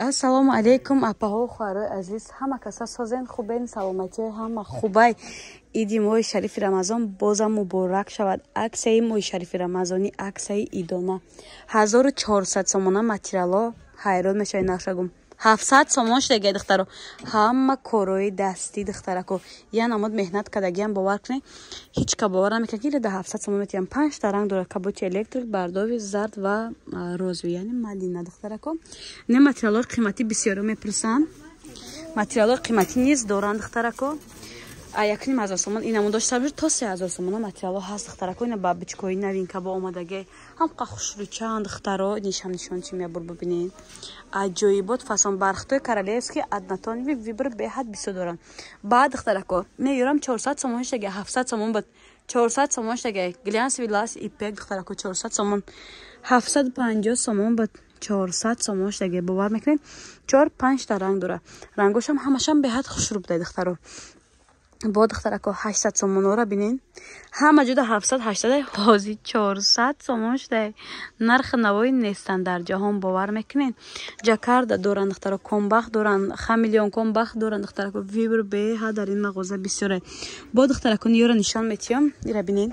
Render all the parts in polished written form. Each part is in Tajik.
Ассалому алайкум, апаҳо, хоҳарои азиз, ҳама каса созен, хубен, саломатиҳои ҳама хубай. Иди моҳи шарифи Рамазон бозам муборак шавад. Аксияи моҳи шарифи Рамазонӣ, аксияи идона. 1400 сомона материало, ҳайрон мешавед нақшагум. 700 сомон шудагия, духтаро. Ҳама корои дастӣ, духтарако. Я намуд меҳнат кардагиам, бовар кунед, ҳеҷ ка бовар намекунад, ки да 700 сомон метиҳам. Панҷта ранг дорад: каботи электрик, бардови, зард ва розовый, яъне малина, духтарако. Не, материалҳои қиматӣ бисёро мепурсанд. Материалҳои қиматӣ низ доранд, духтарако. 1,5 ҳазор сомон ин намун дошта бошад, то 3 ҳазор сомона материалҳо ҳаст, духтарако. Ина бабочкои новинка бо омадаги, ҳамқа хушрӯчаанд, духтаро. Нишам нишон чи мебур, бибинед, аҷоибот фасон. Бархтои королевский, однотонный, выбор беҳад бисёр доранд. Баъд, духтарако, меёрам, 400 сомон шудаги, 700 сомон буд, 400 сомон шудаги. Глянцевый лас ипек, духтарако, 400 сомон, 750 сомон буд, 400 сомон шудаги. Бовар мекунед, чор панҷта ранг дора, рангошам ҳамашам беҳад хушрӯ будай, духтаро. Бо, духтарако, 800 сомонора бинен. Ҳама ҷуда 700, 800, ҳози 400 сомон шудай. Нархи навои нестанд дар ҷаҳон, бовар мекунед. Жаккарда доранд, духтаро, комбахт доранд, хамелеон комбахт доранд, духтарако. Выбор беҳад дар ин мағоза бисёре. Бо, духтарако, ниёра нишон метиҳам, ира бинен,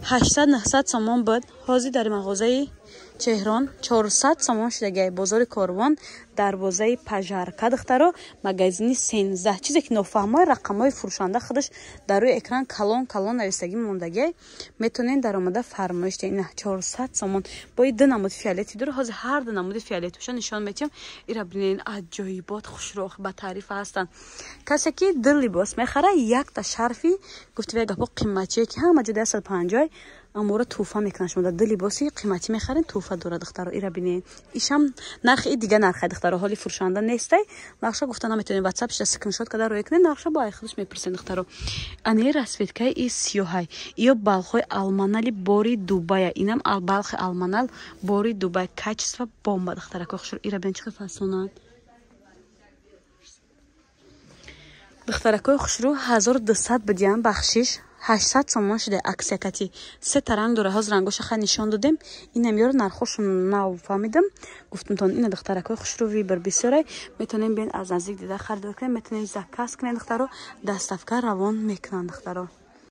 800, 900 сомон буд, ҳозир дар мағозаи Чеҳрон 400 сомон шудагиай. Бозори Корвон, дарвозаи Пажарка, духтаро, магазини 13. Чизе ки нофаҳмои, рақамҳои фурӯшанда худаш дар рӯи экран калон калон навистагӣ мондагиай, метавонед даромада фармоиш диҳед. Ина 400 сомон. Бо ду намуди фиолети дор, ҳозир ҳар ду намуди фиолетиша нишон метиҳам. Ира бинед, аҷоибот, хушрӯ, ба таърифа ҳастанд. Касе ки ду либос мехара, якта шарфи гуфти вай гапо қиматчие, ки ҳама ҷода 150, амора тӯҳфа мекунанд. Шумо ду либоси қиматӣ мехаред, тӯҳфа дорад, духтаро. Ира бинед, ишам нархи, и дига нархай, духтаро. Ҳоли фурӯшанда нестай, нархша гуфта наметавонед. Ватсап шида скриншот карда роя кунед, нархша бо ай худаш мепурсед, духтаро. Ане расцветкаи и сиёҳай, иё балхои алманали бори Дубая, инам балхи алманал бори Дубай, качество бомба, духтарако, хушрӯ. Ира бинед, чӣ хел фасонанд, духтаракои хушрӯ. 1200 будиям, бахшиш, 800 сомон шуда аксиякати. Сета ранг дора, ҳозир рангоша хай нишон додем. Инам ёро нархошон нав фаҳмидам, гуфтамтон. Ина, духтаракои хушрӯ, выбор бисёрай, метавонем биен, аз наздик дида харидор кунем, метавонем заказ кунем, духтаро, доставка равон мекунанд, духтаро.